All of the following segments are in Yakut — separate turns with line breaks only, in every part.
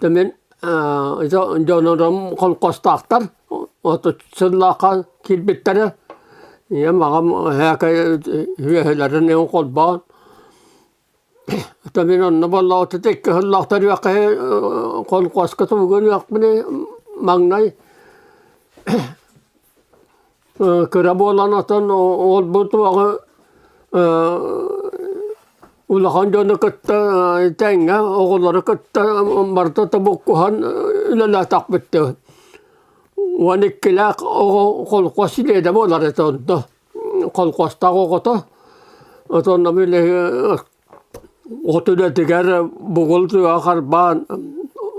Мин дьонорум холкуостаахтар, 30 сыллаахха киирбиттэрэ. Ийэм, аҕам эһээкэй үөһэлэрин иһин холбоон. Мин онно буолла 32 сыллаах төрүөххэ холкуоска тугун маҥнай кыра буолан отон уолбут уоҕу улахан дьону кытта тэҥҥэ оҕолору кытта барыта тобуккуһан үлэлээтэхпит 12-лээх оҕо холкуос силиэдэ буолар этэ онто колхуостаах оҕото отонно били от үлэтигэр бугул тыа харбаан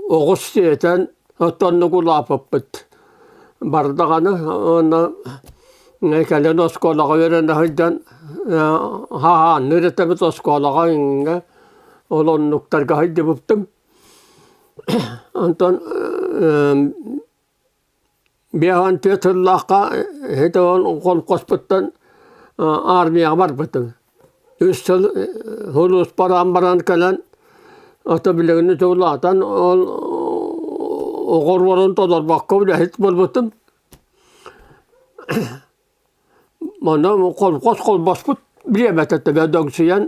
оҕус сиэтэн оттоннук улааппыппыт бардаҕаны уонна кэлин оскуолаҕа үөрэнэ сылдьан хаһаанныыр этэбит оскуолаҕа иҥҥэ ол оннуктарга сылдьыбыппытым онтон 54 сыллаахха ити ол холкуоспуттан армияҕа барбытым. 3 сыл сулууспалаан баран кэлэн, ото билигин ити улаатан ол оҕоруорун толорбокко үлэһит буолбутум. Манна колхоз холбоспут бириэмэтэ төбө дөҥсүйэн,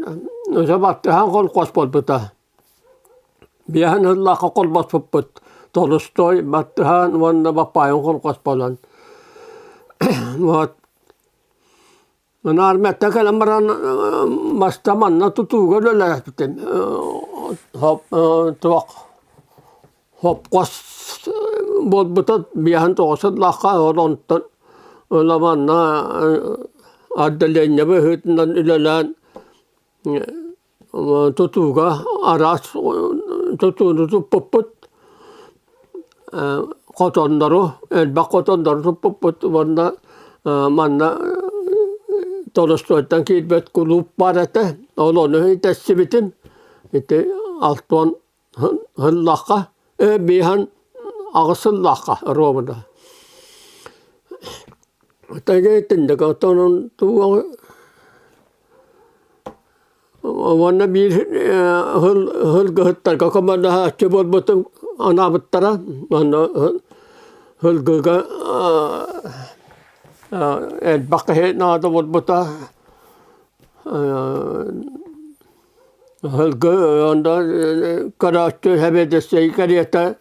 өсө баттыһан колхоз буолбута. Биэһэн сыллаахха холбоспуппут Толстой, Баттыһаан уонна Баппаайын холкуос буолан. Вот. Армияттан кэлэн баран баста манна тутууга үлэлээбитим. Туох хопкос буолбута 59 сыллаахха ол онтон ыла манна отделение быһыытынан үлэлээн Тутууга араас тутууну туппуппут, хотоннору, элбэх хотоннору туппуппут уонна манна Толостойтан киирбэт кулууп баар этэ, ол ону тэссибитим. Ити 60 сыллаахха, 58 сыллаахха ровно. Тэгэ итинник оттон туох Уонна биир сыл сылгыһыттарга командаһааччы буолбутум анаабыттара. Онно сылгыга элбэх киһи наада буолбута. Сылгы онно көрөөччү сэбиэдиссэй кэриэтэ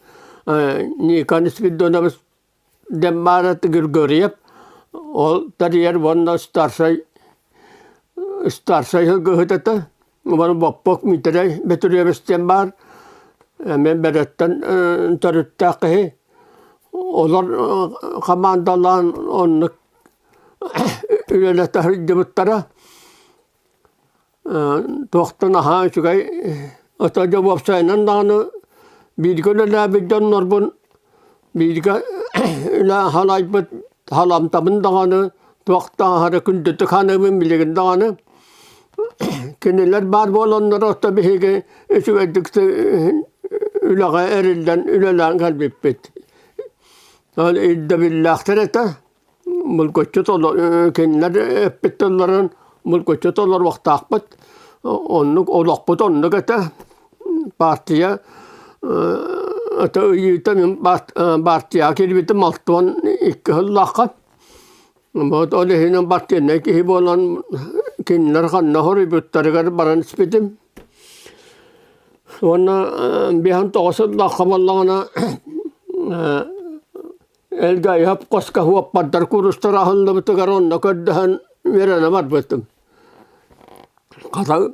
Никон Спиридонович Деммарат Григорьев ол тэрийэр уонна старшай старшай сылгыһыт этэ. Уонна Боппок Миитэрэй Бөтүрүөбүс диэн баар. Мен Бэрэттэн төрүттээх киһи. Олор хамаандалаан оннук үлэлэтэ сылдьыбыттара. Туохтан аһаа үчүгэй ото дьэ уопсайынан даҕаны бииргэ үлэлээбит дьоннорбун бииргэ үлэ халайбыт халамтабын даҕаны туох да аһара күндүтүк саныыбын билигин даҕаны кинилэр баар буоланнар ото биһиги үчүгэйдик үлэҕэ эриллэн үлэлээн кэлбиппит. Ол ирдэбиллээхтэр этэ. Булгуччу кинилэр эппит тылларын булгуччу толоруохтаахпыт. Оннук олохпут оннук этэ. Партия это ыйыыта мин партияҕа киирбитим 62 сыллаахха. Вот ол иһинэн партийнай киһи буолан кинилэр ханна хоруйбуттарыгар баран испитим. Уонна 59 сыллаахха буоллаҕына Элгээйэп хоско уоппардар куурустара аһыллыбытыгар онно көрдөһөн үөрэнэ барбытым. Хата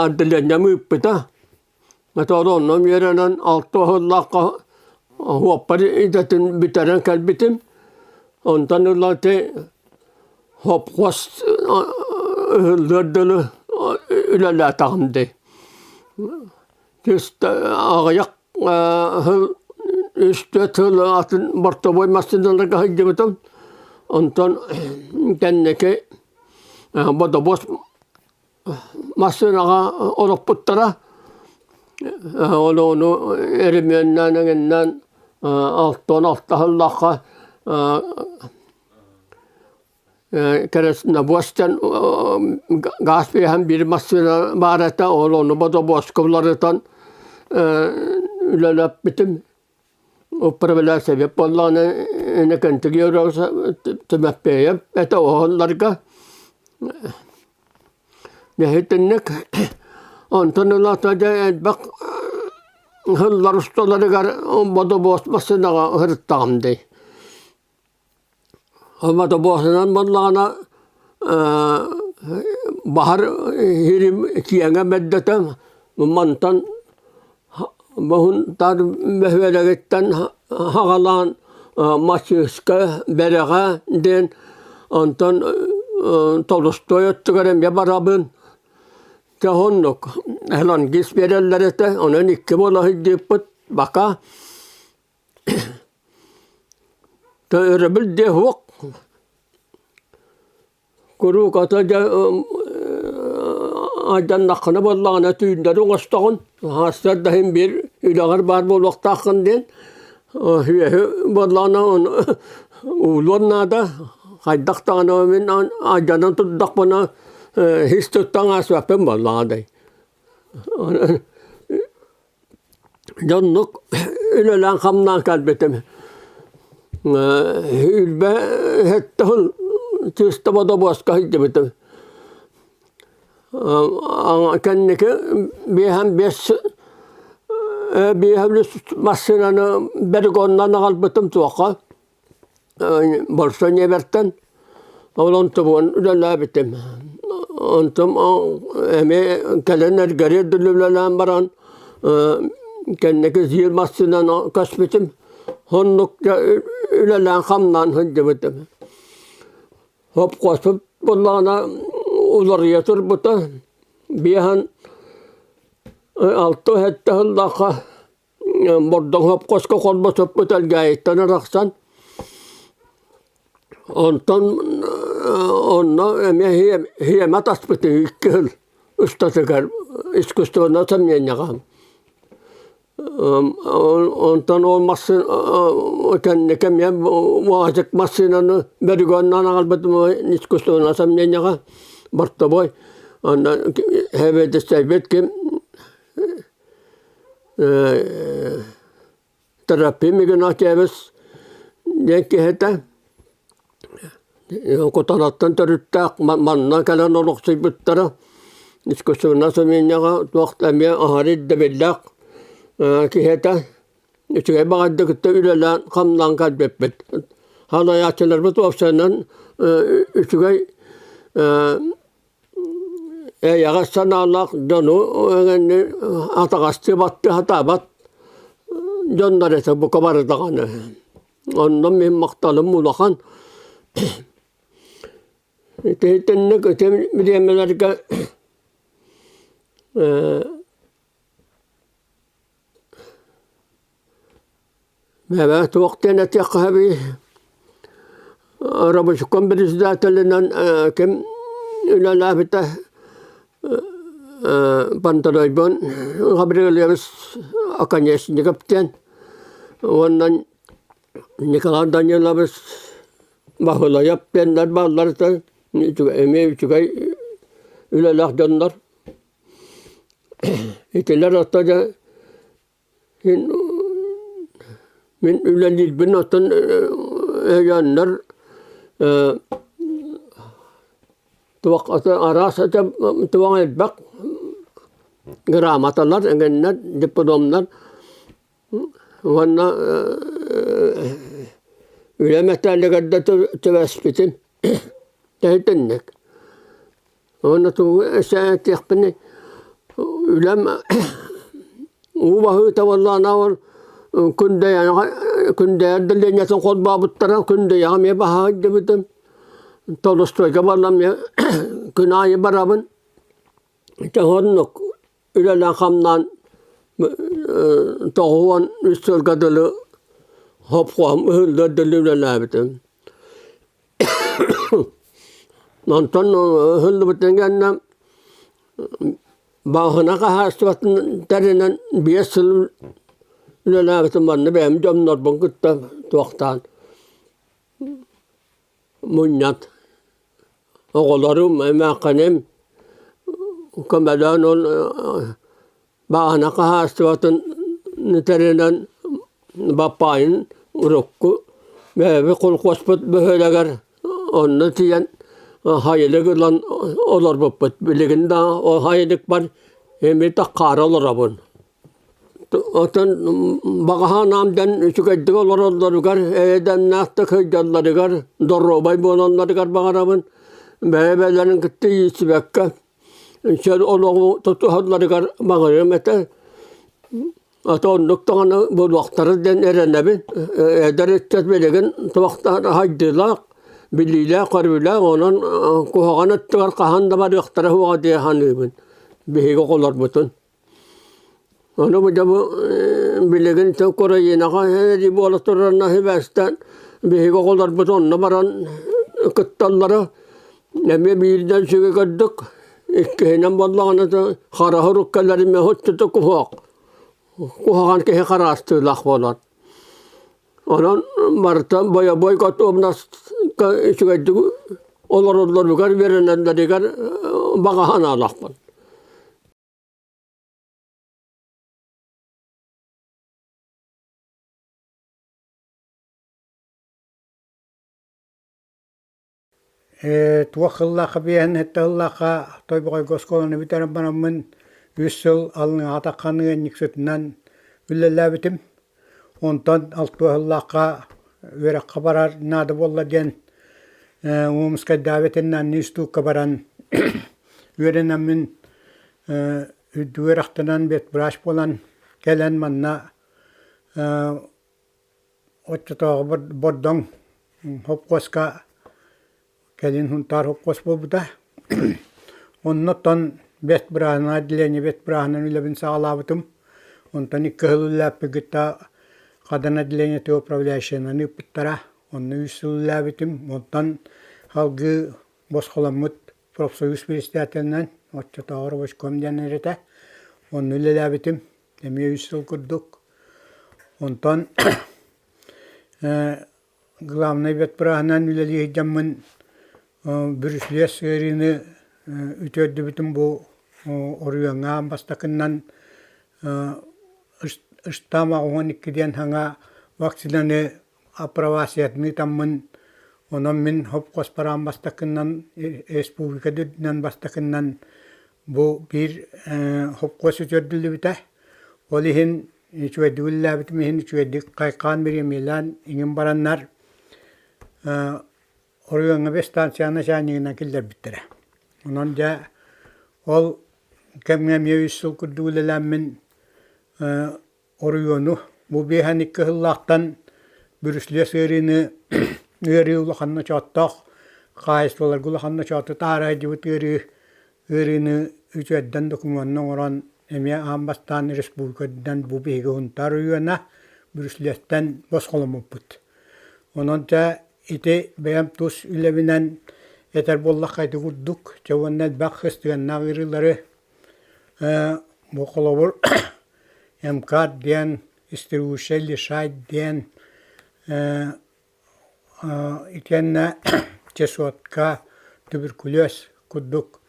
отделением ыыппыта. Метод онно үөрэнэн 6 сыллаахха уоппар идэтин бүтэрэн кэлбитим. Онтон ыла ити хопхуос ыһыллыар дылы үлэлээтэҕим дии. Аҕыйах сыл үс-түөрт сыл атын бортовой массыыналарга сылдьыбытым. Онтон кэнники бодобуос массыынаҕа олоппуттара. Ол ону эремүөннээн эҥиннээн 66 сыллаахха Красноводстан гаас биэһэн биир массыына баар этэ, ол ону бодобуоска уларытан үлэлэппитим. Управляющай сэбиэт буоллаҕына Иннокентий Георгиевич Тимофеев этэ оһоллорго. Итинник онтон ылата дьэ элбэх сыллар усталарыгар бодобуос массыынаҕа сырыттаҕым дии. Бодобуосунан буоллаҕына баһар сирим киэҥэ бэрдэтэ мантан Баһынтаар бөһүөлэгиттэн саҕалаан Мачыыска, Бэрэҕэ диэн онтон Толустой өттүгэр эмиэ барабын. Дьэ оннук Элангист биэрэллэр этэ, онон икки буола сылдьыппыт бака. Өрөбүл диэ суох. Куруук ата дьэ айданнаххына буоллаҕына түүннэри оҥостоҕун, сарсыарда иһин биир үлэҕэр баар буолуохтааххын диэн үөһү буоллаҕына уулуон наада. Хайдах даҕаны мин айданан турдахпына ис туттан ааспаппын буоллаҕа дии. Дьоннук үлэлээн-хамнаан кэлбитим. Үлбэ сэттэ сыл чыыста бодобуоска сылдьыбытым. Кэнники биэһэн биэс биэһэ массыынаны Бергоннан аҕалбытым туохха Борсо ньиэбэртэн ол онтубун үлэлээбитим. Онтум эмиэ кэлэн эргэрэ үлэлээн баран кэнники сиир массыынан көспүтүм. Оннук үлэлээн-хамнаан сылдьыбытым. Хопхуоспут буоллаҕына уларыйа турбута. Биэһэн алта-сэттэ сыллаахха Бордоҥ хопкоско холбосоппут Элгээйиттэн арахсан, онтон онно эмиэ хиэмэ таспытын икки сыл устатыгар искусственно сомненияҕа. Онтон ол массыына кэнники эмиэ УАЗик массыынаны бөрүгүөннээн аҕалбытым искусственно сомненияҕа бортобуой. Онно сэбиэдиссэйбит ким Трофим Игнатьевич диэн киһитэ Кутанаттан төрүттээх манна кэлэн олохсуйбуттара. Искусственнай сомненияҕа туох да эмиэ аһары ирдэбиллээх киһи этэ. Үчүгэй баҕайытык кытта үлэлээн хамнаан кэлбиппит. Салайааччыларбыт уопсайынан үчүгэй Эйэҕэс санаалаах дьону эҥинни атаҕастыы баттыы сатаабат дьоннор этэ бука бары даҕаны. Онно мин махталым улахан. Ити итинник ити бириэмэлэргэ Эбээ туох диэн этиэххэ сөбүй? Рабочком председателинэн ким үлэлээбитэ Пантелеймон Гаврильевич Оконешников диэн уонна Николай Данилович Баһылайап диэннэр бааллар этэ эмиэ үчүгэй үлэлээх дьоннор. Итилэр ото дьэ Мин үлэлиирбин оттон өйөөннөр туох араас туох элбэх грамоталар эҥиннэр дипломнар уонна үлэ мэтээлигэр да түбэспитим итинник. Уонна тугу этиэхпиний үлэм уу баһыыта буоллаҕына ол күндэйэҕэ күндэйэр дэриэбинэтин холбообуттара күндэйэҕэ эмиэ баһа сылдьыбытым Толстойга баран эмиэ күн аайы барабын ити оннук үлэлээн-хамнаан 93 сылга дылы хопхуом ыһыллыар дылы үлэлээбитим. Онтон ыһыллыбытын кэннэ бааһына хаһаайыстыбатын тэринэн 5 сыл үлэлээбитим манна бэйэм дьоннорбун кытта туохтаан мунньан оҕолорум, эмээххиним көмөлөөн ол бааһына хаһаайыстыбатын тэринэн Баппаайын урукку бэйэбит колхуоспут бөһүөлэгэр онно тиийэн хайылык ылан олорбуппут. Билигин да ол хайылыкпар эмиэ таххаара олоробун. Оттон баҕаһаан аам үчүгэйдик олороллоругар, эйэ-дэмнээхтик сылдьалларыгар, доруобай буолалларыгар баҕарабын. Бэйэ-бэйэлэрин кытта иирсибэккэ, чөл олоҕу тутуһалларыгар баҕарыам этэ. Ата оннук даҕаны буолуохтара диэн эрэнэбин. Эдэр ыччат билигин туохтаах хайдыылаах, билиилээх-көрүүлээх, онон куһаҕан өттүгэр хаһан да барыахтара суоҕа дии саныыбын биһиги оҕолорбутун. Ону бу дьэ бу билигин Украинаҕа сэрии буола турарына сибээстээн биһиги оҕолорбут онно баран кытталлара эмиэ биирдэн сүгэ көрдүк, иккиһинэн буоллаҕына хараһы уруккаларым соччото куһаҕан куһаҕан киһи хараастыылаах буолар. Онон барыта бойобуой готовностка үчүгэйдик олороллоругар үөрэнэллэригэр баҕа санаалаахпын.
Туох сыллаахха биэһин сэттэ сыллаахха Тойбохойго оскуоланы бүтэрэн бараммын үс сыл аллыҥаҕа таххан ыанньыксытынан үлэлээбитим. Онтон алтыа сыллаахха үөрэххэ барар наада буолла диэн Омскайдаабыт институкка баран үөрэнэммин үрдүк үөрэхтэнэн ветврач буолан кэлэн манна оччотооҕу Бордоҥ хопхуоска кэлин Сунтаар хопхуос буолбута. Оннуттан бэрт бырааһынан отделение бэрт бырааһынан үлэбин саҕалаабытым. Онтон икки сыл үлэлээппин кытта Хадан отделениетыгар управляющайынан ыыппыттара. Онно үс сыл үлэлээбитим. Онтон салгыы босхоломмут профсоюз председателинэн, оччотооҕу рабочком диэн этэ. Онно үлэлээбитим. Эмиэ үс сыл курдук. Онтон главнай ветбырааһынан үлэлии сылдьаммын бүрүсүлүөс ыарыыны үтүөрдүбүтүм бу оройуоҥҥа аан бастакыннан штамм 82 диэн саҥа вакцинаны апробациятын ыытаммын онон мин хопхоспор аан бастакыннан республика үрдүнэн бастакыннан бу биир хопхуос үтүөрдүллүбүтэ. Ол иһин үчүгэйдик үлэлээбитим иһин үчүгэйдик хайхаан бириэмийэлээн иҥин бараннар оройуоҥҥа станция начальнигынан киллэрбиттэрэ. Онон дьэ ол кэмҥэ эмиэ үс сыл курдук үлэлээммин оройуону бу биэһэн икки сыллаахтан бүрүсүлүөс ыарыыны ыарыы улахан ночооттоох хаһаайыстыбаларга улахан ночооту таһаара сылдьыбыт ыарыы ыарыыны үтүөрдэн докумуонна оҥорон эмиэ аан бастаан республика үрдүнэн бу биһиги Сунтаар оройуона бүрүсүлүөстэн босхоломмуппут. Онон дьэ ити бэйэм тус үлэбинэн этэр буоллахха ити курдук дьэ уонна элбэх сыстыганнаах ыарыылары бу холобур МКАД диэн, Истребущая лишать диэн итиэннэ чесотка, туберкулез курдук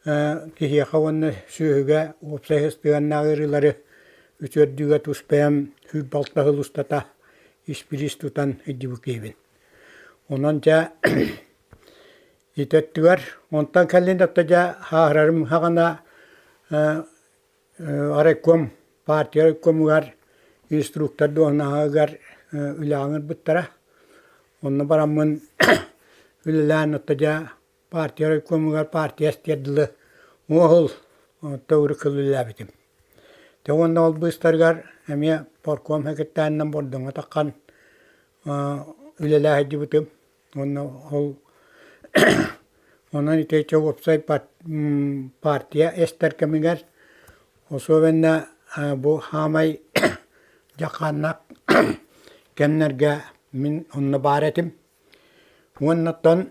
киһиэхэ уонна сүөһүгэ уопсай сыстыганнаах ыарыылары үтүөрдүүгэ тус бэйэм 26 сыл устата испириис тутан илдьибит киһибин. Онон дьэ ити өттүгэр онтон кэлин да дьэ хааһырарым саҕана райком партия райкомугар инструктор дуоһунаһыгар үлэҕэ ыҥырбыттара. Онно бараммын үлэлээн отто дьэ партия райкомугар партия эстиэр дылы уоһул төгүрүк сыл үлэлээбитим. Дьэ уонна ол быыстарыгар эмиэ парком сэкиртээнинэн Бордоҥҥо таххан үлэлээ сылдьыбытым. Уонна ол онон ити уопсай партия эстэр кэмигэр особенно бу хаамай дьаххааннаах кэмнэргэ мин онно баар этим. Уонна оттон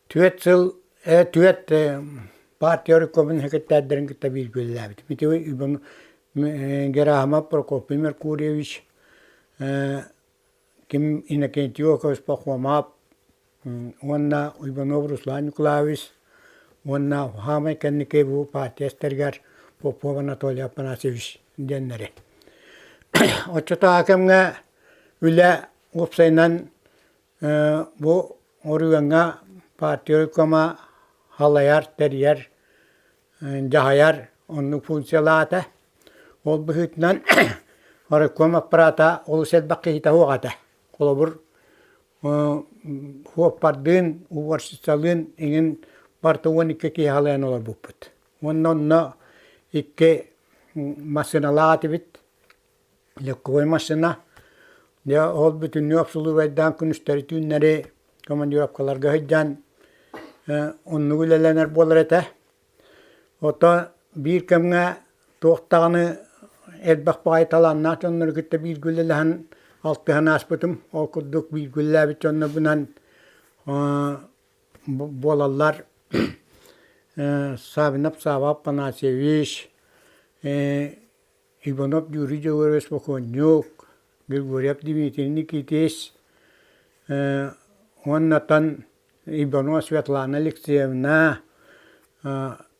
түөрт сыл түөрт партия райкомун сэкиртээрдэрин кытта бииргэ үлэлээбитим. Ити Герасимов Прокопий Меркурьевич Ким Иннокентий Окович Пахомов уонна Уйбанов Руслан Николаевич уонна хаамай кэнники бу партия эстэригэр Попов Анатолий Афанасьевич диэннэри. Оччотооҕу кэмҥэ үлэ уопсайынан бу Оруйуоҥҥа партия райкома салайар, тэрийэр, дьаһайар оннук функциялаата. Ол быһыытынан райком аппарата олус элбэх киһитэ суох этэ. Холобур, суоппардыын, уборщицалыын иҥин барыта 12 киһи халыйан олорбуппут. Уонна онно икки массыыналаах этибит, легковой массыына. Дьэ ол бүтүннүү обслуживайдаан күнүстэри-түүннэри командировкаларга сылдьан оннук үлэлэнэр буолар этэ. Ото биир кэмҥэ туох даҕаны элбэх баҕайы талааннаах дьоннору кытта бииргэ үлэлэһэн алтыһан ааспытым. Ол курдук бииргэ үлэлээбит дьоннорбунан буолаллар Саввинов Савва Афанасьевич, Иванов Юрий Дьөгүөрович Бокуонньук, Григорьев Дмитрий Никитич уоннатан Иванова Светлана Алексеевна,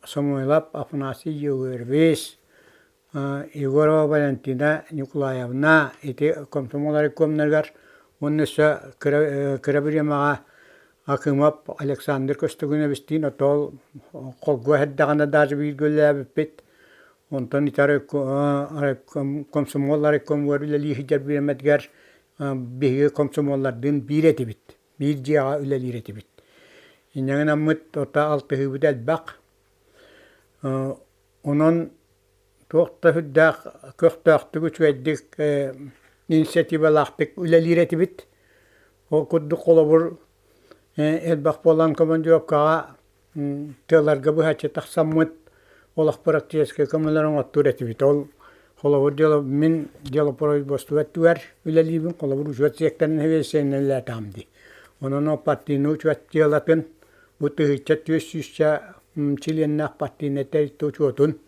Самойлов Афанасий Егорович, Егорова Валентина Николаевна ити комсомол райкомнарыгар уонна өссө кыра, кыра бириэмэҕэ Акимов Александр Көстөгүнэбистиин отоол холгуо эрдэҕинэ даже бииргэ үлэлээбиппит. Онтон ити комсомол райкомугар үлэлии сылдьар бириэмэтигэр биһиги комсомоллардыын биир этибит, биир дьиэҕэ үлэлиир этибит. Инньэ гынаммыт ото алтыһыыбыт элбэх. Онон туох да сүрдээх көхтөөхтүк, үчүгэйдик, инициативалаахтык үлэлиир этибит. Ол курдук холобур элбэх буолан командировкаҕа тыаларга быһаччы тахсаммыт олох практическай көмөлөрүн оҥоттуур этибит. Ол холобур дело мин делопроизводство өттүгэр үлэлиибин, холобур учуот секторын сэбиэдиссэйинэн үлэлээтэҕим дии. Онон ол партийнай учуот дьыалатын бу тыһыынча түөрт сүүсчэ чилиэннээх партийнай тэрилтэ учуотун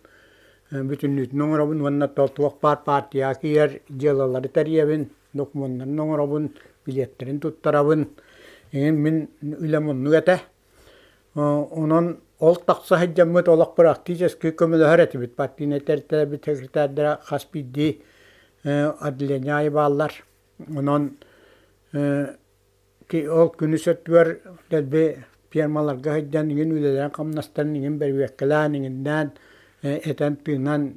бүтүннүүтүн оҥоробун уонна туох баар партияҕа киирэр дьыалалары тэрийэбин, докумуоннарын оҥоробун, билиэттэрин туттарабын. Эҥин мин үлэм оннук этэ. Онон ол тахса сылдьаммыт олох практически көмөлөһөр этибит. Партийнай тэрилтэлэрбит секретарьдара хас биирдии отделение аайы бааллар. Онон ол күнүс өттүгэр дэлби фермаларга сылдьан иҥин үлэлээн-хамнастарын иҥин бэрэбиэркэлээн иҥиннээн этэн-тыынан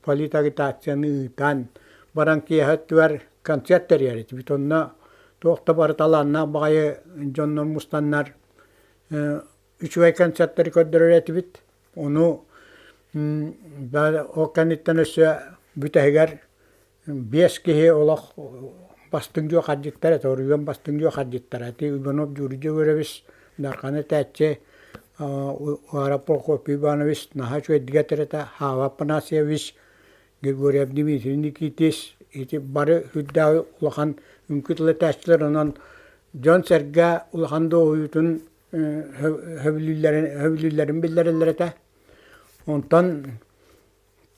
политагитацияны ыытан баран киэһэ өттүгэр концерт тэрийэр этибит. Онно туох да бары талааннаах баҕайы дьоннор мустаннар үчүгэй концерттары көрдөрөр этибит. Ону ол кэнниттэн өссө бүтэһигэр биэс киһи олох бастыҥ дьуо хардьыттар этэ, оройуон бастыҥ дьуо хардьыттара. Ити Иванов Юрий Дьөгүөрэбис, Дархан этээччи, Уаров Прокопий Иванович наһаа үчүгэйдик этэр этэ, Хава Афанасьевич, Григорьев Дмитрий Никитич ити бары сүрдээх улахан үҥкүү тыл этээччилэр, онон дьон-сэргэ улахан дуоһуйуутун сөбүлүүллэрин, сөбүлүүллэрин биллэрэллэр этэ. Онтон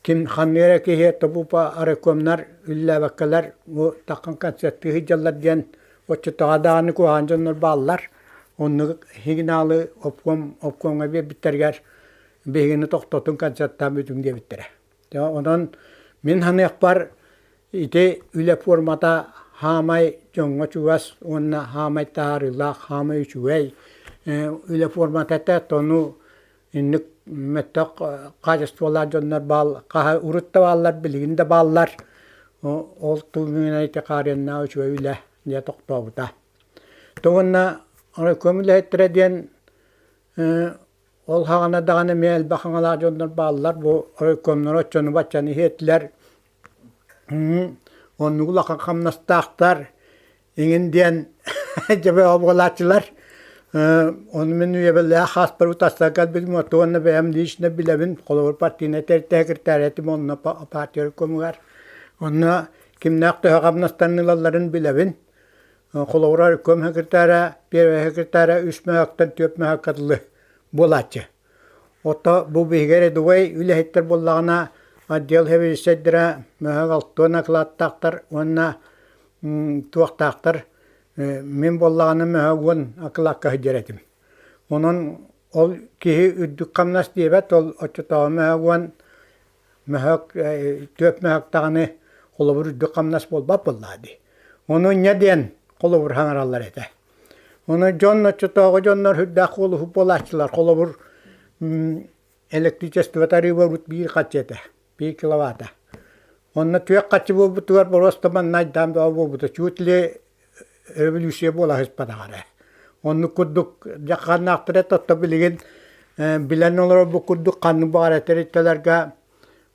ким ханнык эрэ киһи тобупа райкомнар үллээбэккэлэр бу таххан концертыы сылдьаллар диэн оччотооҕу даҕаны куһаҕан дьоннор бааллар. Оннук сигналы обком обкомҥа биэрбиттэригэр биһигини тохтотун концертаан бүтүҥ диэбиттэрэ. Онон мин саныахпар ити үлэ пуормата хаамай дьоҥҥо чугас уонна хаамай таһаарыылаах, хаамай үчүгэй үлэ пуормата этэ. Тону инник мөттөх хаачыстыбалаах дьоннор баал хаһа урут да бааллар, билигин да бааллар. Ол туһунан ити хаарыаннаах үчүгэй үлэ дьэ тохтообута. То уонна райком үлэһиттэрэ диэн Ол саҕана даҕаны эмиэ элбэх хаҥалаах дьоннор бааллар, бу райкомнары оччону баччаны иһиэтилэр, оннук улахан хамнастаахтар иҥин диэн дьэ буолааччылар. Ону мин үйэбэлээх хааспар утарса кэлбитим уонна бэйэм лично билэбин, холобур партийнай тэрилтэ секретарь этим онно партия райкомугар. Онно кимнээх төһө хамнастанан ылалларын билэбин. Холобура, райком секретара, первый секретара үс мөһөктөн түөрт мөһөккө дылы буолааччы. Ото бу биһиги рядовой үлэһиттэр буоллаҕына отдел сэбиэдиссэйдэрэ мөһөк алтыан акылааттаахтар уонна туохтаахтар мин буоллаҕына мөһөк уон акылаакка сылдьар этим. Онон ол киһи үрдүк хамнас диэбэт, ол оччотооҕу мөһөк уон мөһөк түөрт мөһөк даҕаны. Холобур, үрдүк хамнас буолбат буоллаҕа дии. Ону инньэ диэн холобур хаҥараллар этэ. Ону дьон оччотооҕу дьоннор сүрдээх куолуһут буолааччылар. Холобур, электричество тарыыба урут биир хаччы этэ, биир киловатта. Онно түөх хаччы буолбутугар боруоста манна айдаан бөҕө буолбута. Чуть ли революция буола сыспатаҕа эрэ. Оннук курдук дьахханнаахтара тотто билигин билэн олорорбут курдук ханнык баҕарар тэрилтэлэргэ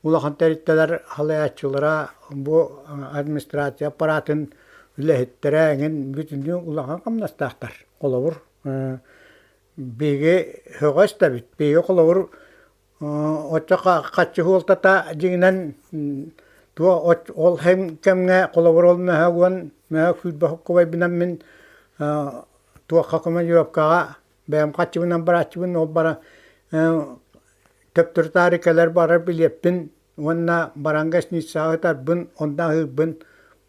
улахан тэрилтэлэр халайааччылара бу администрация аппаратын үлэһиттэрэ эҥин бүтүннүү улахан хамнастаахтар. Холобур, биһиги һөҕө истэбит. Биһиги холобур Оччо хаччы суолтата дьиҥинэн туох ол кэмҥэ холобур ол мөһө уон мөһө күүрбэ соккубайбынан мин туохха командировкаҕа бэйэм хаччыбынан барааччыбын ол бара төптөрү-таары кэлэр барар билиэппин уонна баран гостиницаҕа ытарбын онно аһыырбын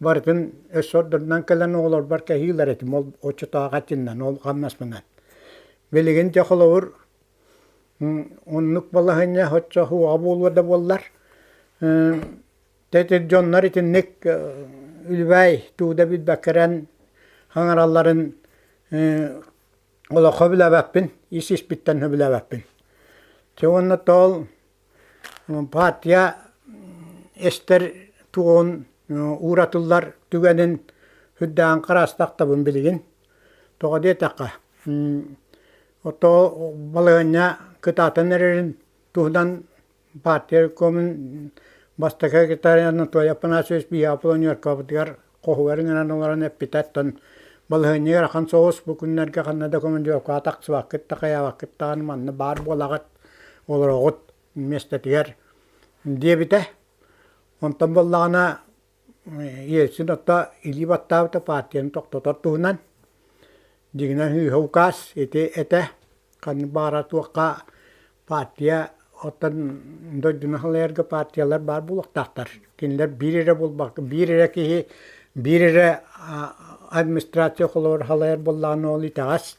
барытын өссө ордорунан кэлэн оҕолорбор кэһиилэр этим ол оччотооҕу хаччыннан ол хамнаспынан билигин дьэ холобур Оннук балаһыанньа оччо суоҕа буолуо да буоллар, ити дьоннор итинник үлүбээй тугу да билбэккэ эрэн хаҥаралларын олоххо билэбэппин, ис-испиттэн сөбүлээбэппин. Дьэ уонна тоол партия эстэр туоҕун ууратыллар түгэнин сүрдээҕин хараастахтабын билигин. Тоҕо диэтэххэ, Ото балаһыанньа кытаатан эрэрин туһунан партия райкомун бастакы секретарь Анатолий Афанасьевич Биапов-Ньуоркабытыгар хоһугар ыҥыран олорон эппитэ оттон балаһыанньа ыарахан соҕус бу күннэргэ ханна да командировкаҕа тахсыбаккыт да хайаабаккыт даҕаны манна баар буолаҕыт олороҕут миэстэтигэр диэбитэ. Онтон буоллаҕына Ельцин отто илии баттаабыта партияны тохтотор туһунан. Дьиҥинэн сыыһа укаас ити этэ. Ханнык баҕарар туохха партия оттон дойдуну салайарга партиялар баар буолуохтаахтар. Кинилэр биир эрэ буолбакка, биир эрэ киһи, биир эрэ администрация холобур салайар буоллаҕына ол итэҕэс.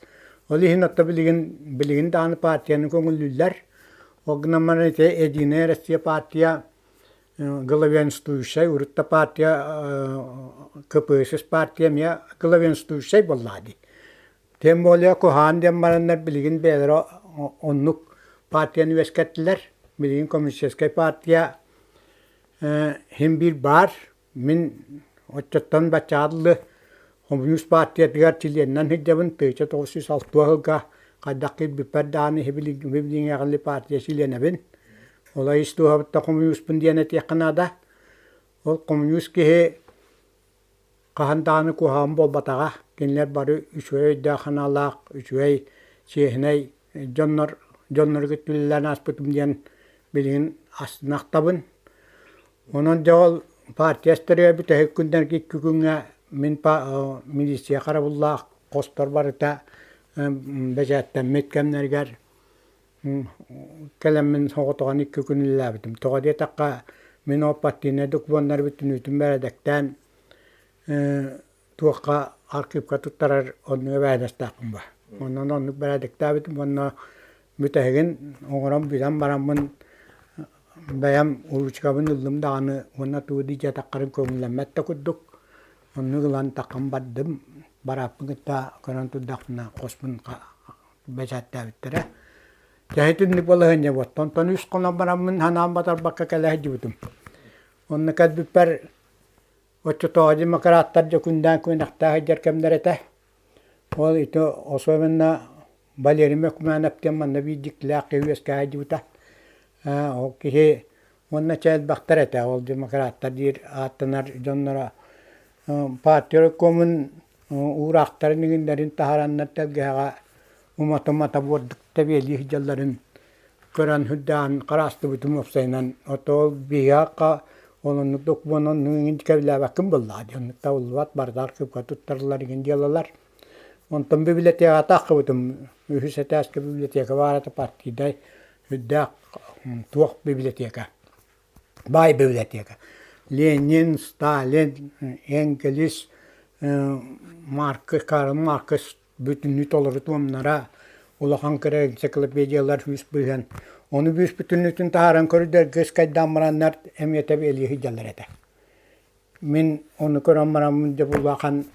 Ол иһин отто билигин билигин даҕаны партияны көҥүллүүллэр. Ол гынан баран ити Единая Россия партия главенствующай, урут да партия КПСС партия эмиэ главенствующай буоллаҕа дии. Тем более куһаҕан диэн бараннар билигин бэйэлэрэ оннук партияны үөскэттилэр. Билигин коммунистическай партия син биир баар. Мин оччоттон баччаҕа дылы хомуньуус партиятыгар чилиэнинэн сылдьабын. 1960 сылга хайдах киирбиппэр даҕаны билиҥҥи партия чилиэнэбин. Ол ис дууһабыттан хомуньууспун диэн этиэххэ наада. Ол хомуньуус киһи хаһан даҕаны куһаҕан буолбатаҕа. Кинилэр бары үчүгэй өйдөөх-санаалаах, үчүгэй, чиэһинэй дьоннор дьоннору кытта үлэлээн ааспытым диэн билигин астынахтабын. Онон дьэ ол партия эстэригэр бүтэһик күннэргэ икки күҥҥэ мин милиция харабыллаах хостор барыта бэчээттэммит кэмнэригэр кэлэммин соҕотоҕун икки күн үлэлээбитим. Тоҕо диэтэххэ, мин ол партийнай докумуоннары бүтүннүүтүн бэрэдэктээн туохха архыыпка туттарар оннук эбээһинэстээхпин ба. Онон оннук бэрээдэктээбитим уонна бүтэһигин оҥорон бүтэн бараммын бэйэм уруучукабын ыллым даҕаны уонна тугу диэтэххэрин көҥүллэммэт да курдук оннук ылан таххан бардым. Барааппын кытта көрөн турдахпына хоспун бэчээттээбиттэрэ. Дьэ итинник балаһыанньа буолла. Онтон үс хонон бараммын санаам батарбакка кэлэ сылдьыбытым. Онно кэлбиппэр Оччотооҕу демократтар дьэ күндээн күөнэхтээх сылдьар кэмнэрэ этэ. Ол ити особенно Валерий Мөкмөөнөп диэн манна биир дьиктилээх киһи үөскээн сылдьыбыта. Ол киһи уонна чэ элбэхтэр этэ ол демократтар диир ааттанар дьонноро партия райкомун уураахтарын иҥиннэрин таһараннар тэлгэһэҕэ умата-умата буордук тэбиэлии сылдьалларын көрөн сүрдээҕин хараастыбытым уопсайынан ото ол биһиэхэ ол оннук докумуон оннук иҥин кэбилээбэккин буоллаҕа дии оннук табыллыбат барыта архыыпка туттарыллар игин дьыалалар онтон библиотекаҕа таххыбытым үһүс этээскэ библиотека баара этэ партийдай сүрдээх туох библиотека баай библиотека Ленин, Сталин, Энгельс, Маркс, Карл Маркс бүтүннүү толору туомнара, улахан кыра энциклопедиялар үс быһан, ону бүүс бүтүннүүтүн таһааран көрдөргө ыскайдаан бараннар эмиэ тэбиэлии сылдьаллар этэ. Мин ону көрөн бараммын дьэ улахан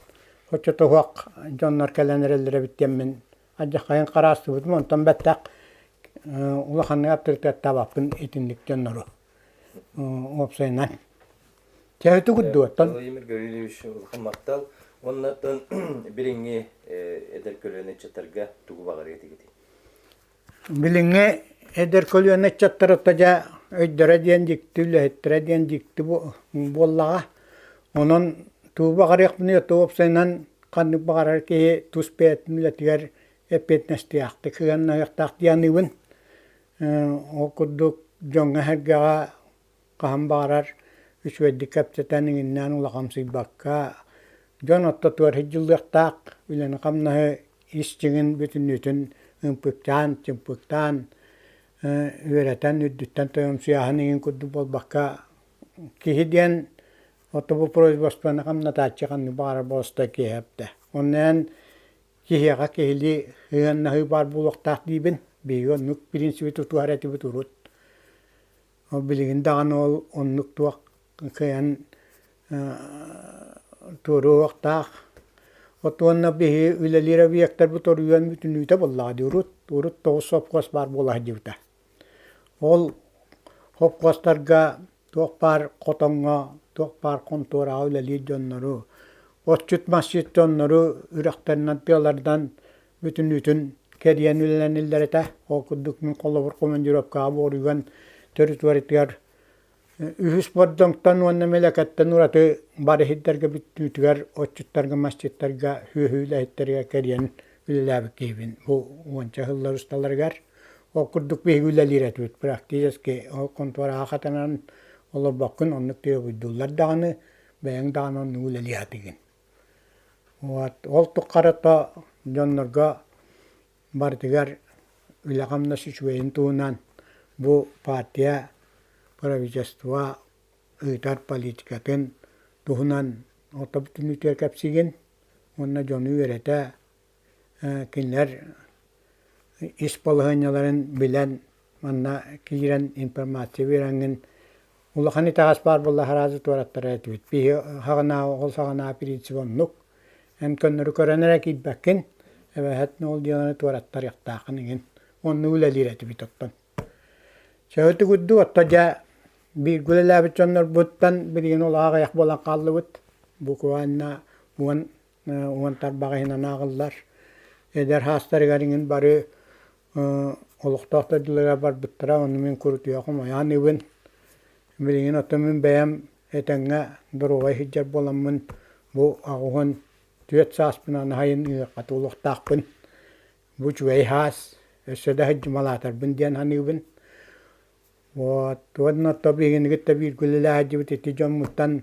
оччотуһуох дьоннор кэлэн эрэллэр эбит диэммин алдьархайын хараастыбытым. Онтон бэттэх улаханнык аптарытыаттаабаппын итинник дьоннору уопсайынан. Чэһи курдуоттан.
Владимир Гаврильевич улахан махтал. Уонна билиҥҥи эдэр көлүөнэ ыччаттарга тугу баҕарыа этигитий?
Билиҥҥи эдэр көлүөнэ ыччаттара дьэ өйдөрө диэн дьикти, үлэһиттэрэ диэн дьикти буоллаҕа. Онон тугу баҕарыахпыный, то уопсайынан ханнык баҕарар киһи тус бэйэтин үлэтигэр эппиэтинэстээхтик сыһыаннаһыахтаах дии саныыбын. Ол курдук дьоҥҥо-сэргэҕэ хаһан баҕарар үчүгэйдик кэпсэтэн иҥиннээн улахамсыйбакка, дьон ортотугар сылдьыллыахтаах үлэни-хамнаһы ис дьиҥин бүтүннүүтүн ымпыктаан, чымпыктаан, үөрэтэн, үрдүттэн тойомсуйааһын иҥин курдук буолбакка, киһи диэн ото бу производствоны хамнатааччы ханнык баҕарар болостой киһи эптэ. Онно эн киһиэхэ киһилии сыһыаннаһыы баар буолуохтаах диибин. Биһиги оннук принциби тутуһар этибит урут. Ол билигин даҕаны ол оннук туох кыайан туоруохтаах. От уонна биһи үлэлиир объектарбыт оруйуон бүтүннүүтэ буоллаҕа дии урут, урут тоҕус сопхуос баар буола сылдьыбыта. Ол сопхуостарга туох баар хотоҥҥо, туох баар хонтуораҕа үлэлиир дьоннору, отчут-масчыт дьоннору үрэхтэринэн, тыаларынан бүтүннүүтүн кэрийэн үлэлэниллэр этэ. Ол курдук мин холобур командировкаҕа буоруйган территориятыгар үһүс Бордоҥтон уонна Мэлэкэттэн ураты бары сирдэргэ бүтүүтүгэр отчуттарга, масчыттарга, сүөһү үлэһиттэригэр кэрийэн үлэлээбит киһибин. Бу уонча сыллар усталарыгар ол курдук биһиги үлэлиир этибит. Практически ол хонтуораҕа хатанан олорбоккун, оннук тыабыйдууллар даҕаны, бэйэҥ даҕаны оннук үлэлии сатыыгын. Вот. Ол тухары то дьоннорго барытыгар үлэ-хамнас үчүгэйин туһунан бу партия, правительство ыытар политикатын туһунан орто бүтүннүүтүгэр кэпсиигин уонна дьону үөрэтэ кинилэр ис балаһыанньаларын билэн манна киирэн информация биэрэҥҥин Улахан итэҕэс баар буолла сразу туораттара этибит. Биһи хаҕынааҕы ол саҕанааҕы принцип оннук. Эн көннөрү көрөн эрэ киирбэккин, эбэһэт ол дьыаланы туораттарыахтааххын иҥин. Оннук үлэлиир этибит оттон. Сөһүтү курдук отто дьэ бииргэ үлэлээбит дьоннорбуттан билигин ол аҕыйах буолан хааллыбыт. Буквально уон уон тарбах иһинэн ааҕыллар. Эдэр саастарыгар иҥин бары олохтоох дойдуларыгар барбыттара, ону мин курутуйа хомойоон ыбын. Билигин оттон мин бэйэм этэҥҥэ доруобай сылдьар буоламмын, бу 84 сааспынан аһайын ыарахата туолуохтаахпын. Бу үчүгэй саас, өссө да сылдьымалаатарбын диэн саныыбын. Вот, уонна оттон биһигини кытта бииргэ үлэлээһидьибит ити дьоммуттан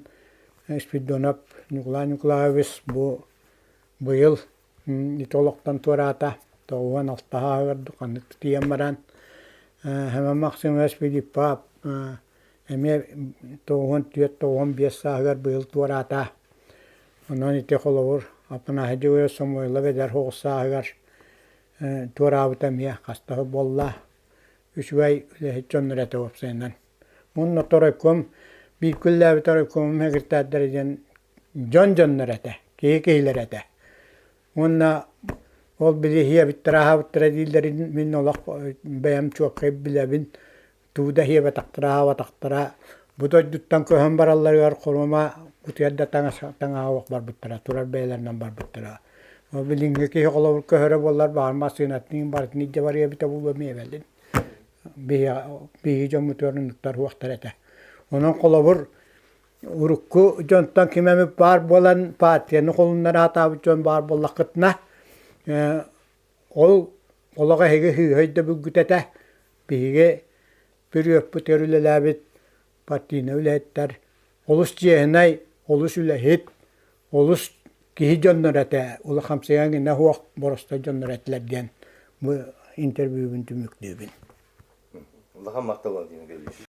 Спиридонов Ньукулай Ньукулаевич бу быйыл Ити олохтон туораата, 96 ааһыгар ханнык тиийэн баран Хэмэ Максимович Филиппов эмиэ 94-95 сааһыгар быйыл туораата. Онон ити холобур Афанасий Дьөгүөрэ Самойлов эдэр соҕус сааһыгар туораабыта эмиэ хаста буолла. Үчүгэй үлэһит дьоннор этэ уопсайынан. Уонна Торойком биир күллээбит Торойкомум секретардара диэн дьон дьоннор этэ, киһи киһилэр этэ. Уонна ол били иһиэбиттэрэ аһаабыттара дииллэрин мин олох бэйэм чуоккай билэбин. Тугу да иһиэбэтэхтэрэ аһаабатахтара. Бу дойдуттан көһөн баралларыгар хорума утуйар да таҥас таҥаһа суох барбыттара, турар бэйэлэринэн барбыттара. Ол билиҥҥи киһи холобур көһөрө буоллар баҕар массыынатын барытын илдьэ барыа эбитэ буолуо миэбэлин. Биһиги дьоммутугар оннуктар суохтар этэ. Онон холобур урукку дьонтон ким эмит баар буолан партияны холуннара сатаабыт дьон баар буоллаххытына, ол олох эһиги сыыһа өйдөбүлгүт этэ. Биһиги бүрүөппүтүгэр үлэлээбит партийнай үлэһиттэр олус чиэһинэй, олус үлэһит, олус киһи дьоннор этэ, улахамсыйан гына суох боростой дьоннор этилэр диэн бу интервьюбун түмүктүүбүн.
Улахан махтал Владимир Гаврильевич.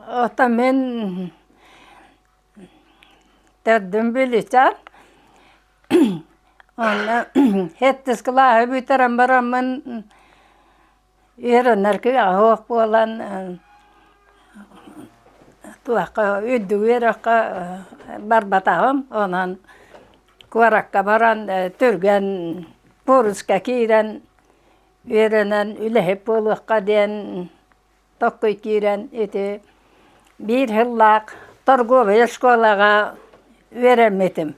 Ото мин төрдүм Бүлүүчээн. Онно сэттис кылааһы бүтэрэн бараммын үөрэнэр кыаҕа суох буолан туохха үрдүк үөрэххэ барбатаҕым. Онон куоракка баран түргэн кууруска киирэн үөрэнэн үлэһит буолуохха диэн Токкуй киирэн ити биир сыллаах торговай оскуолаҕа үөрэммитим.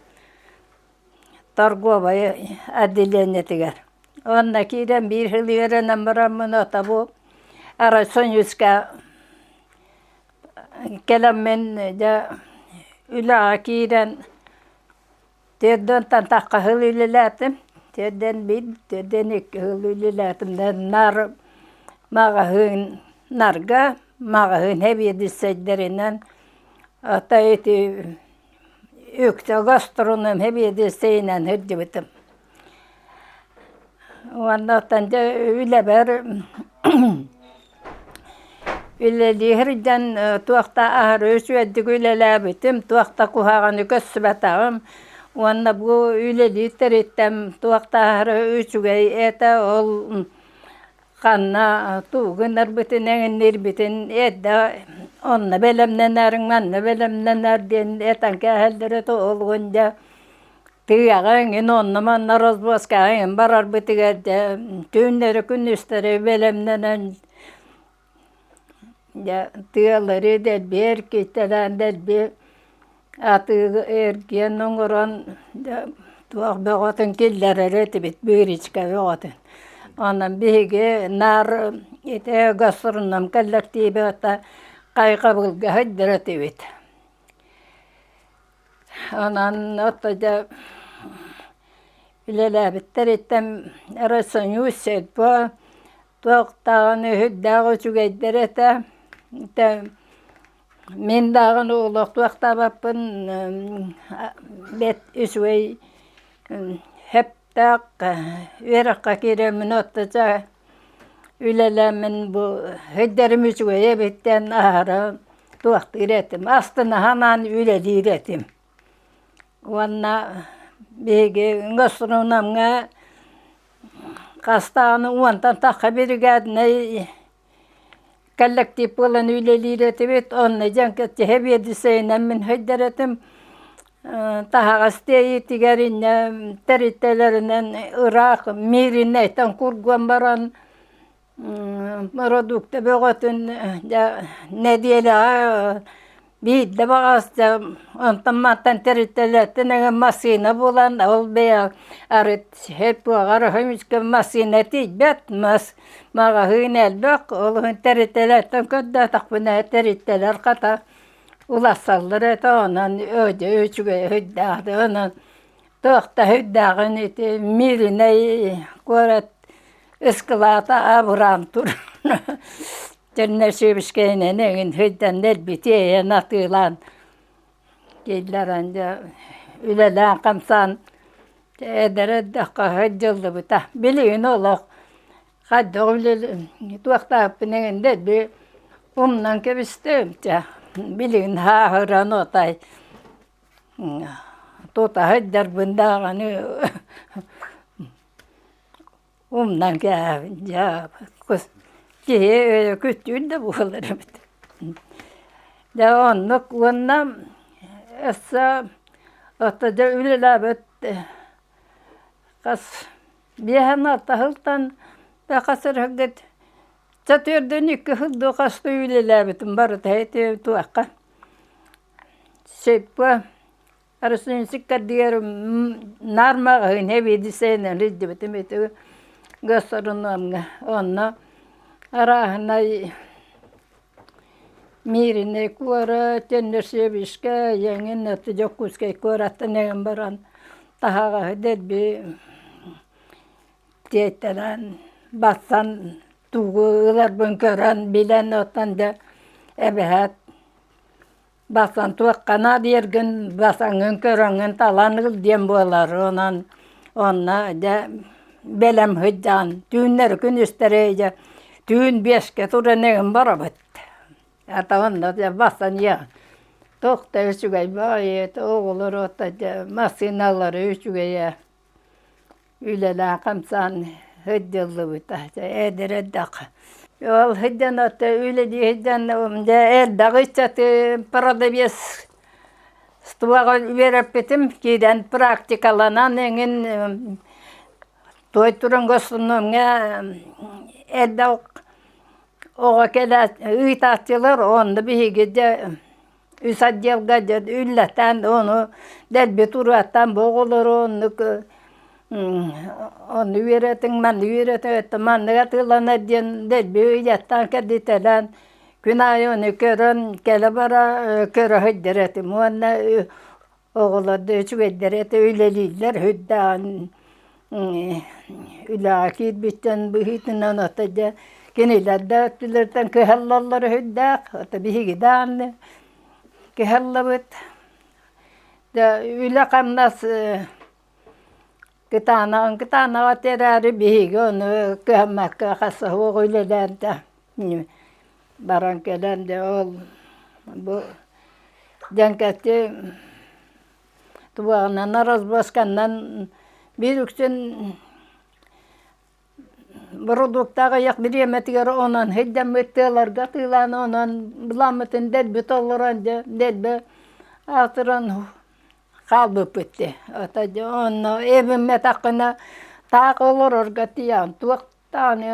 Торговай отделениетыгар. Онно киирэн биир сыл үөрэнэн бараммын отобу арай Союзка кэлэммин дьэ үлэҕэ киирэн Төрдүөнтэн тахха сыл үлэлээтим. Төрдүөн биир, төрдүөн икки сыл үлэлээтим. Наар маҕаһыын нарга, маҕаһыын сэбиэдиссэйдэринэн ата ити үксэ гастрономия сэбиэдиссэйинэн сылдьыбытым. Уонна оттон дьэ үлэбэр Үлэлии сылдьан туох да аһары үчүгэйдик үлэлээбитим, туох да куһаҕаны көрсүбэтэҕим уонна бу үлэлиир тэрилтэм туох да аһары үчүгэй этэ, ол ханна тугу гынарбытын эҥинниирбитин эрдэ онно бэлэмнэнэриҥ, манна бэлэмнэнэр диэн этэн кээһэллэрэ этэ, ол дьэ тыаҕа эҥин онно-манна развозкаҕа эҥин барарбытыгар дьэ түүннэри-күнүстэри бэлэмнэнэн дьэ тыалары дэлби эргитэлээн дэлби атыы эргиэн оҥорон дьэ туох бөҕөтүн киллэрэр этибит выручка бөҕөтүн. Онон биһиги наар ити гастрономка кэллэктииби кытта хайҕабылга сылдьар этибит. Онон ото дьэ үлэлээбиттэриттэн Росоньуус сельпо туох даҕаны сүрдээх үчүгэйдэр этэ. Этэ мин даҕаны олох туохтаабаппын бэрт үчүгэй сөптөөх үөрэххэ киирэммин отто дьэ үлэлээммин бу сирдэрим үчүгэйэ эбиттэн аһара туохтуур этим, астына санаан үлэлиир этим. Уонна биһиги гастрономҥа хас даҕаны уонтан тахса бригаднай коллектив буолан үлэлиир этибит. Онно дьон сэбиэдиссэйинэн мин сылдьар этим. Таһаҕас тиэйиитигэр инньэ тэрилтэлэринэн ыраах Мииринэйтэн кургуон баран Бородуукта бөҕөтүн дьэ нэдиэлэҕэ биирдэ баҕас дьэ онтон мантан тэрилтэлэртэн эҥин массыына булан ол бэйэ арыт туоҕар көмүскэ массыына тиийбэт мас маҕаһыын элбэх ол иһин тэрилтэлэртэн көрдөөтөхпүнэ тэрилтэлэр хата уларсаллар этэ онон дьэ үчүгэй сүрдээх онон туох да сүрдээҕин ити Мииринэй куорат Ыскылаата абыраан туран Чернышевскайынан эҥин сылдьан нэлбитиэйэн атыылаан киллэрэн дьэ үлэлээн-хамсаан эдэр эрдэххэ сылдьыллыбыта. Билигин олох хайдах үлэлии туохтаахпын эҥин дэлби умнан кэбистим чэ билигин сааһыран отой тута сылдьарбын даҕаны Умнан кээһэбин дьэ киһи өйө күттүүр да буолар эбит. Дьэ оннук уонна өссө ото дьэ үлэлээбит хас биэһэн алта сылтан да хас эрэ Чөтүөрдүн икки сыл дуу хас да үлэлээбитим барыта ити туохха сеппэ Арсенсиккардыгар наар маҕаһыын сэбиэдиссэйинэн илдьибитим ити гастрономҥа. Онно арааһынай Мииринэй куорат, Теннерсевичка, эҥин это Дьокуускай куораттан эҥин баран таһаҕаһы дэлби тиэйтэрэн, барсан тугу ыларбын көрөн, билэн оттон дьэ эбэһээт Басан туохха наадыйаргын басаҥҥын көрөҥҥүн талан ыл диэн буолар. Онон онно дьэ бэлэм сылдьаҕын. Түүннэри күнүстэри дьэ түүн биэскэ туран эҥин барабыт. Ата онно дьэ басан иэҕин. Туох да үчүгэй баҕайы оҕолор ото дьэ массыыналара үчүгэйэ. Үлэлээн хамсаан сылдьыллыбыта эдэр эрдэххэ. Ол сылдьан ото үлэлии сылдьан дьэ элбэх ыччаты продавец ствоҕа үөрэппитим киирэн практикаланан эҥин той туран государственномҥа элбэх оҕо кэлэ ыытааччылар онно биһиги дьэ үс отделга дьэ үллэтэн ону дэлби туруортаан бу оҕолору оннук онну үөрэтиҥ манны үөрэтиҥ маннык атыыланар диэн дэлби ыйаттаан кэрдитэлээн күн аайы ону көрөн кэлэ-бара көрө сылдьар этим уонна Оҕолор да үчүгэйдэр этэ үлэлииллэр сүрдээҕин үлэҕэ киирбиттэн быһыытынан ото дьэ кинилэр да өттүлэриттэн кыһаллаллара сүрдээх ото биһиги даҕаны кыһаллабыт. Дьэ үлэ-хамнас кытаанаҕын кытаанаҕа эрээри биһиги ону кыһаммакка хас суох үлэлээн да баран кэлэн дьэ ол бу Дьэҥкэччи тубаҕынан разбосканнан биир үксүн бородуукта аҕыйах бириэмэтигэр онон сылдьаммыт тыаларга атыылаан онон былааммытын дэлби толорон дьэ дэлби аатыран хаалбыппыт дии. Ото дьэ онно эбиммэтэххинэ таах олорорго тиийэҕин туох даҕаны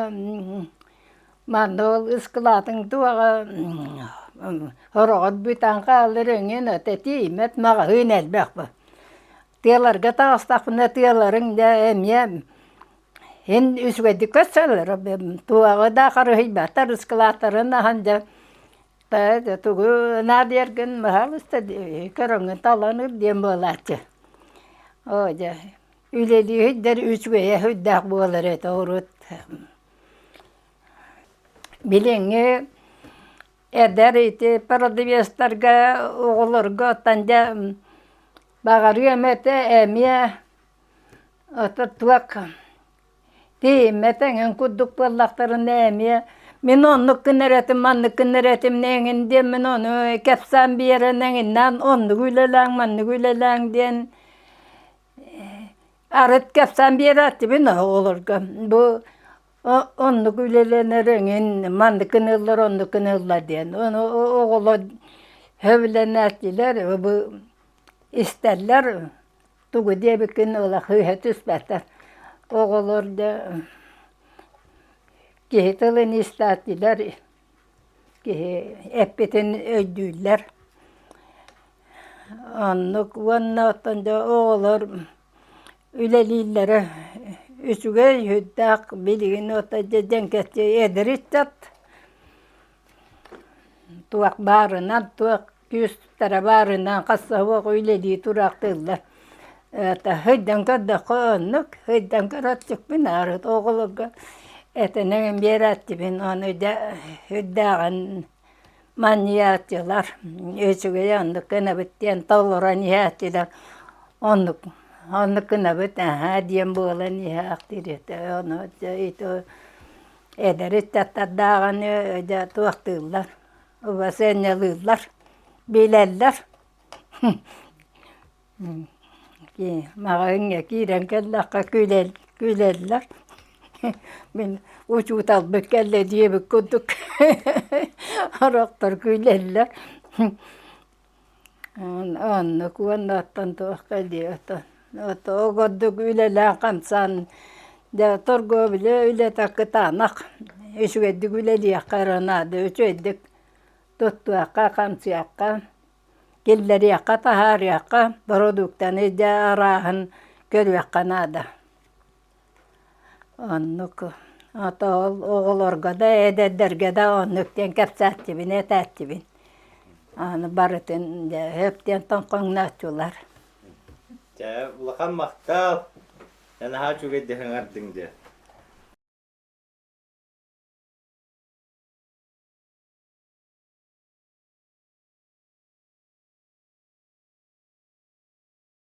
манна ол ыскылаатыҥ туоҕа сороҕор бүтэн хаалар эҥин ото тиийиммэт маҕаһыын элбэх бу. Тыаларга таҕыстахпына тыаларыҥ дьэ эмиэ син үчүгэйдик көрсөллөр туоҕу да харыһыйбаттар ыскылааттарын аһан дьэ тугу наадыйаргын баһаалыста көрөҥҥүн талан ыл диэн буолааччы. Оо дьэ үлэлииһиттэр үчүгэйэ сүрдээх буолар этэ урут. Билиҥҥи эдэр ити продавецтарга оҕолорго оттон дьэ баҕарыам этэ эмиэ ото туох тиийиммэт эҥин курдук буоллахтарына эмиэ мин оннук гынар этим маннык гынар этим эҥин диэммин ону кэпсээн биэрэн эҥиннээн оннук үлэлээҥ маннык үлэлээҥ диэн Арыт кэпсээн биэрээччибин оҕолорго бу оннук үлэлэнэр эҥин маннык гыныыллар оннук гыныыллар диэн. Ону оҕолор сөбүлэнээччилэр бу истэллэр тугу диэбиккин ыла сыыһа түспэттэр. Оҕолор дьэ киһи тылын истээччилэр киһи эппитин өйдүүллэр. Оннук уонна оттон дьэ оҕолор үлэлииллэрэ үчүгэй сүрдээх билигин оттон дьэ дьэҥкэччи эдэр ыччат туох баарынан туох күүстэрэ баарынан хас да суох үлэлии тураахтыыллар. Это сылдьан көрдөххө оннук сылдьан көрөөччүкпүн арыт оҕолорго этинэн биэрээччибин ону дьэ сүрдээҕин манньыйааччылар үчүгэй оннук гынабыт диэн толорон иһээччилэр оннук оннук гынабыт аһаа диэн буолан иһээхтиир этэ ону дьэ ити эдэр ыччаттардааҕыны дьэ туохтууллар убасыанньалыыллар билэллэр Маҕаһыыҥҥа киирэн кэллэххэ күлэллэр. Мин учууталбыт кэллэ диэбит курдук сорохтор күлэллэр. Оннук уонна оттон туох кэлиэ оттон ол курдук үлэлээн-хамсаан дьэ торговля үлэтэ кытаанах үчүгэйдик үлэлиэххэ эрэ наада үчүгэйдик туттуохха хамсыахха Киллэриэххэ, таһаарыахха, бородууктаны дьэ арааһын көрүөххэ наада. Оннук ото ол оҕолорго да, эдэрдэргэ да оннук диэн кэпсээччибин, этээччибин. Аны барытын дьэ сөп диэн тоҥхоҥнооччулар.
Чэ, улахан махтал. Эн наһаа үчүгэйдик ыҥырдыҥ дьэ.